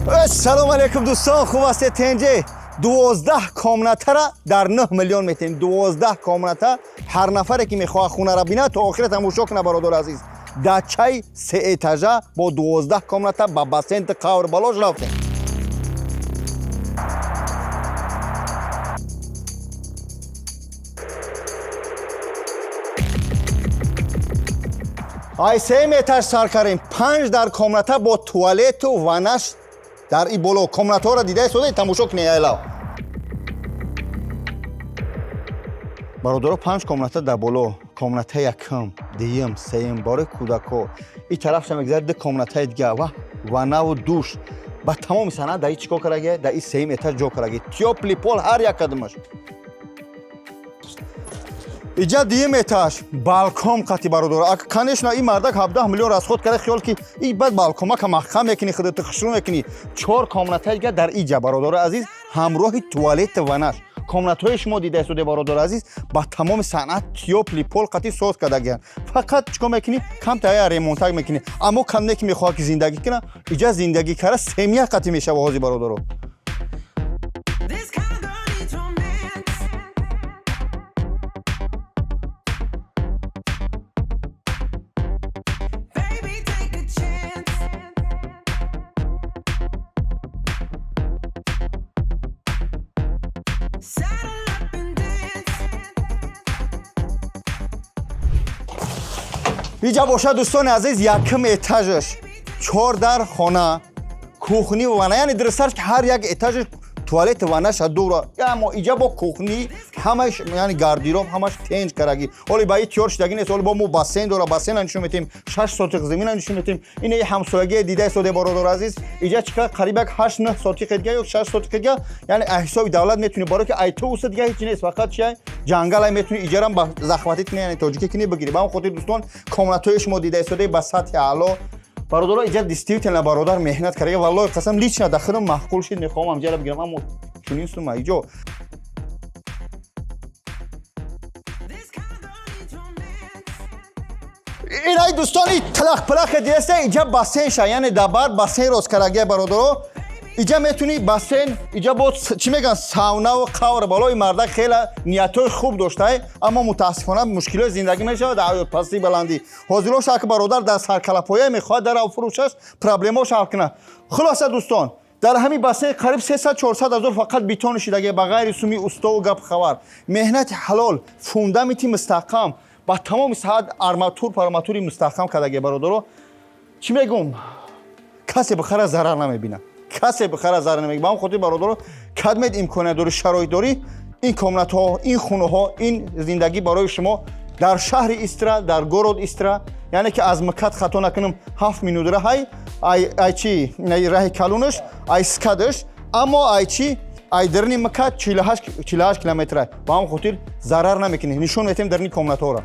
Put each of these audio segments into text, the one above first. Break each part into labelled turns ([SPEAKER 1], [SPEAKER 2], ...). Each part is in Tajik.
[SPEAKER 1] Салом алейкум, дӯстон, хуб ҳастед? Тенҷе? 12 комнатара дар 9 миллион метем. 12 комната. Ҳар нафаре ки мехоҳад хонаро бинад, то охира тамошо кунад. Бародари азиз, дачаи сеэтажа бо 12 комната, ба бассейни қавр балош рафтем. Ай сеюм этаж сар кардем. Панҷ дар комната бо туалету ванаш дар и боло. Комнатаҳоро дида истодаед, тамошо кунед, айлав, бародаро. Панҷ комната дар боло: комната якум, дуюм, сеюм, барои кӯдакҳо. И тарафша мегзарад, ду комнатаи дига ва ванаву душ ба тамоми санъат. Дар и чӣ кор кардаги? Дар и сеюм этаж ҷо кардаги. Тёплый пол ҳар як кадомаш. Иҷа дуюм этаж, балкон қати, бародаро. Конечно, ин мардак 17 миллион расход карда, хиёл ки и баъд балкомака маҳкам мекунӣ, худата хушрӯ мекунӣ. Чор комнатаи дига дар иҷа, бародаро азиз, ҳамроҳи туалету ванаш. Комнатҳои шумо дида истоде, бародаро азиз, ба тамоми санъат, тёплый пол қати соз кардагианд. Фақат чикор мекунӣ? Камтая ремонтак мекунӣ. Аммо кам не ки мехоҳад ки зиндагӣ кунад, иҷа зиндагӣ кара, семья қати мешава ҳозир, бародаро.
[SPEAKER 2] This kind of girl needs romance. Baby, take a chance. Saddle up and dance.
[SPEAKER 1] Иҷа бошад, дӯстони азиз, якум этажаш, чор дар хона, кухни, вана, яъне дурустарш ки ҳар як этажаш туалет, ванаша дура. Аммо иҷа бо кухни ҳамаш, яъне гардероб ҳамаш тенҷ караги. Ҳоли ба и тиёр шидаги нест. Ҳоли бо мо бассейн дора, бассейна нишон метем, 6 сотиқ замина нишон метем. Ин ҳамсоягие дида истоде, бародари азиз. Иҷа чика қариб як ҳашт нӯҳ сотиқи дига ё 6 сотиқи дига, яъне ҳисоби давлат метуни, барои ки ай ту уса дига ҳеҷ нест, фақат чи ҷангалай, метуни иҷарам ба захватит кунӣ, яъне тоҷикӣ кунӣ, бигирӣ. Ба ҳам хотир, дӯстон, комнатҳои шумо дида истодаи ба сатҳи аъло, бародаро. Иҷа действительно бародар меҳнат карда, валлоҳи қасам, лично да худам маъқул шид, мехоҳам ҳамҷара бигирам, аммо чунин сума иҷо.
[SPEAKER 2] This kind of girl needs romance.
[SPEAKER 1] Инай, дӯстони, талах палахе дидаста, иҷа бассейн ша, яъне дар бар бассейн рост кардагия, бародаро. Иҷа метуни бассейн, иҷа бо чӣ мегӯянд, саунаву қавр. Болои мардак хеле ниятҳои хуб доштае, аммо мутаассифона мушкилои зиндагӣ мешавад дар ҳаёт, пастӣ, баландӣ. Ҳозирош ак бародар дар саркалапоя мехоҳад дар фурӯшаш проблемаош ҳал кунад. Хулоса, дӯстон, дар ҳамин бассейн қариб 300-400 ҳазор фақат бетон шидагия, ба ғайри суми устову гап хабар. Меҳнати ҳалол, фундаменти мустаҳкам, ба тамоми саат арматур парматури мустаҳкам кардагия, бародаро. Чӣ мегӯм? Касе бихара, зарар намебинад, касе бихара, зарар намебинад. Ба ҳам хотир, бародаро, кадмед имконият дорӣ, шароит дорӣ, ин комнатҳо, ин хонаҳо, ин зиндагӣ барои шумо дар шаҳри Истра, дар город Истра, яъне ки аз МКАД, хато накунам, 7 минут раҳай, ай чи раҳи калунаш, ай СКАДаш, аммо ай чи ай дарни МКАД 48 километра. Ба ҳам хотир зарар намекунӣ. Нишон метем дарни комнатҳоро,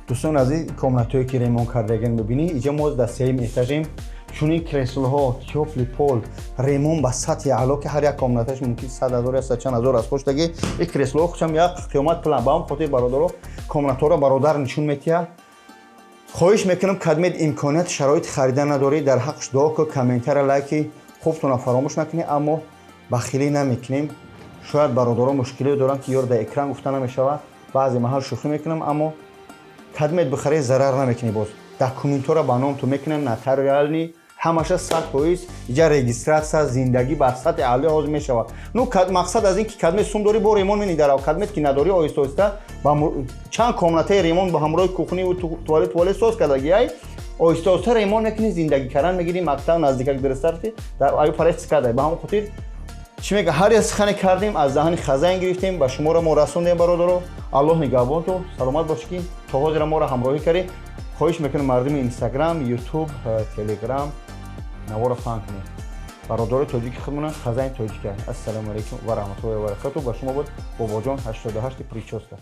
[SPEAKER 1] дӯстон азиз. Комнатҳое ки ремонт кардаган бибинӣ. Иҷа мо дар сеюм этажем. Чунин креслоҳо, тёплый пол, ремонт ба сатҳи аъло, ки ҳар як комнаташ мумкин 100 0 я сад чанд ҳазор аз хоштаги. И креслоҳо хушам як қиёмат пулан. Ба ҳам хотир, бародаро, комнатҳоро бародар нишон метиҳад. Хоҳиш мекунам, кадмед имконият, шароити харидан надорӣ, дар ҳаққш дуо кун, комментара, лайки хубтона фаромӯш накунӣ. Аммо бахилӣ намекунем. Шояд бародаро мушкилие доранд, ки ёр дар экран гуфта намешавад. Баъзе маҳал шӯхӣ мекунам, аммо кадмед бихарӣ, зарар намекунӣ. Боз документҳоро ба ном ту мекунанд, нотариальный ҳамаша 100%. Иҷа регистрация, зиндагӣ ба сатҳи аъло ҳозир мешавад. Ну, мақсад аз ин ки кадмед сум дорӣ, бо ремонт менӣ дарав, кадмед ки надорӣ, оҳиста оҳиста ба чанд комнатаи ремонт ба ҳамроҳи кухниву туалет соз кардаги, ай оҳиста оҳиста ремонт мекунӣ, зиндагӣ кардан мегирӣ. Мактаб наздикак, дурустарти дар аю параи скадай. Ба ҳамон хотир, чӣ мега, ҳар як сухане кардем, аз даҳани хазайн гирифтем, ба шуморо мо расондем. Бародаро, Аллоҳ нигаҳбонту, саломат бошӣ, ки то ҳозира моро ҳамроҳӣ кардӣ. Хоҳиш мекунем, мардуми Инстаграм, Ютуб, Телеграм, наворо паҳн кунед. Бародарои тоҷики худмона, хазайни тоҷика. Ассалому алайкум ва раҳматуллоҳи ва баракату. Ба шумо буд Бобоҷон 88 причёска.